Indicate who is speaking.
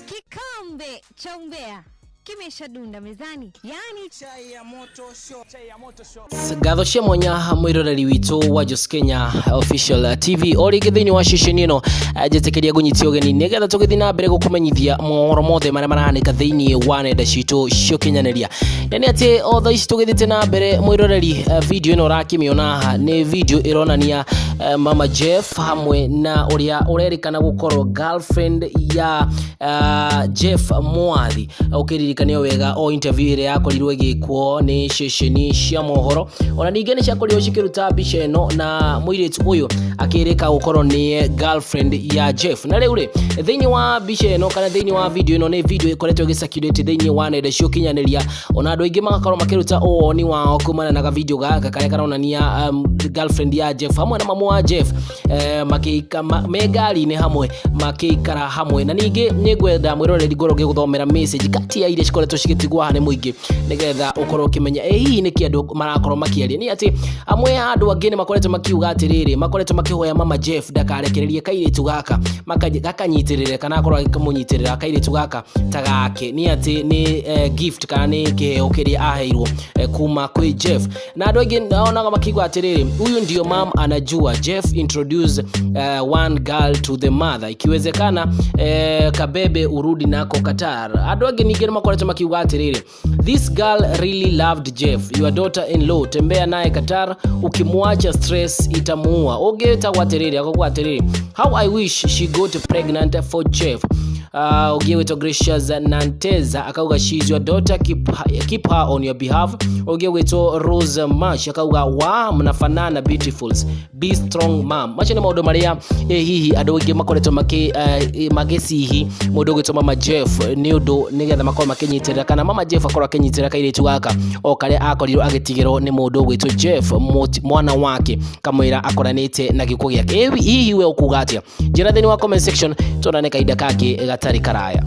Speaker 1: Kikombe cha umbea kimeshadunda mezani, yani
Speaker 2: Chai ya moto show. Chai ya moto show.
Speaker 3: Ngatho cia mwanya mwiroreri witũ wa Jos Kenya Official TV o rĩngĩ thĩinĩ wa ceceni ĩno, njĩtĩkĩria ngũnyitie ũgeni nĩgetha tũgĩthiĩ na mbere gũkũmenyithia mohoro mothe marĩa marahanĩka thĩinĩ wa nenda citũ cia ũkinyanĩria. Na nĩ atĩ o thaa ici tũgĩthiĩte na mbere, mwĩroreri, video ĩno ũrakĩmĩona haha nĩ video ĩronania Mama Jeff hamwe na ũrĩa ũrerĩkana gũkorwo girlfriend ya Jeff Mwathi. Ũkĩririkania wega o interview ĩrĩa yakorirwo ĩgĩkwo nĩ ceceni cia mohoro, ona ningĩ nĩ ciakorirwo cikĩruta mbica ĩno na mũirĩtu ũyũ akĩrĩka gũkorwo nĩ girlfriend ya Jeff. Na rĩu rĩ, thĩinĩ wa mbica ĩno kana thĩinĩ wa video ĩno, nĩ video ĩkoretwo ĩgĩcirculate thĩinĩ wa nenda cia ũkinyanĩria, ona andũ aingĩ magakorwo makĩruta ũwoni wao kumana na gavideo gaka karĩa karonania girlfriend ya Jeff hamwe na mamu wa Jeff me ngari-inĩ hamwe, makĩikara hamwe. Na ningĩ nĩ ngwenda, mwĩroreri, ngorwo ngĩgũthomera message kati ya iria cikoretwo cigĩtigwo haha nĩ mũingĩ, nĩgetha ũkorwo ũkĩmenya ĩ hihi nĩkĩ andũ marakorwo makĩaria. Nĩ atĩ amwe a andũ angĩ nĩ makoretwo makiuga atĩrĩrĩ, makoretwo makĩhoya Mama Jeff ndakarekererie kairĩtu gaka, gakanyitĩrĩre kana akorwo agĩkamũnyitĩrĩra kairĩtu gaka ta gake, nĩ atĩ nĩ gift kana nĩ kĩheo kĩrĩa aheirwo kuma kwĩ Jeff. Na andũ aingĩ onaga makiuga atĩrĩrĩ, "Huyu ndio mam anajua Jeff introduce one girl to the mother, ikiwezekana kabebe urudi nako Qatar." Andũ angĩ ningĩ nĩ makoretwo makiuga atĩrĩrĩ, "This girl really loved Jeff, your daughter in law, tembea naye Qatar, ukimwacha stress itamuua." Ũngĩ wĩtagwo atĩrĩrĩ akauga atĩrĩrĩ, "How I wish she got pregnant for Jeff." Ũngĩ wĩtwo Gracious Nanteza akauga, "She's your daughter, keep her on your behalf." Ũngĩ wĩtwo Rose Marsh akauga, "Wa mnafanana, beautifuls, be strong, mom." Macio nĩ maũndũ marĩa hihi andũ aingĩ makoretwo magĩcihi mũndũ ũgwĩtwo Mama Jeff nĩ ũndũ nĩgetha makorwo makĩnyitĩrĩra kana Mama Jeff akorwo akĩnyitĩrĩra kairĩtu gaka o karĩa akorirwo agĩtigĩrwo nĩ mũndũ ũgwĩtwo Jeff, mwana wake, kamwĩra akoranĩte na gĩkuũ gĩake. Hihi we ũkuga atĩa? Njĩra thĩinĩ wa comment section, tuonane kahinda kangĩ gatarĩ karaya.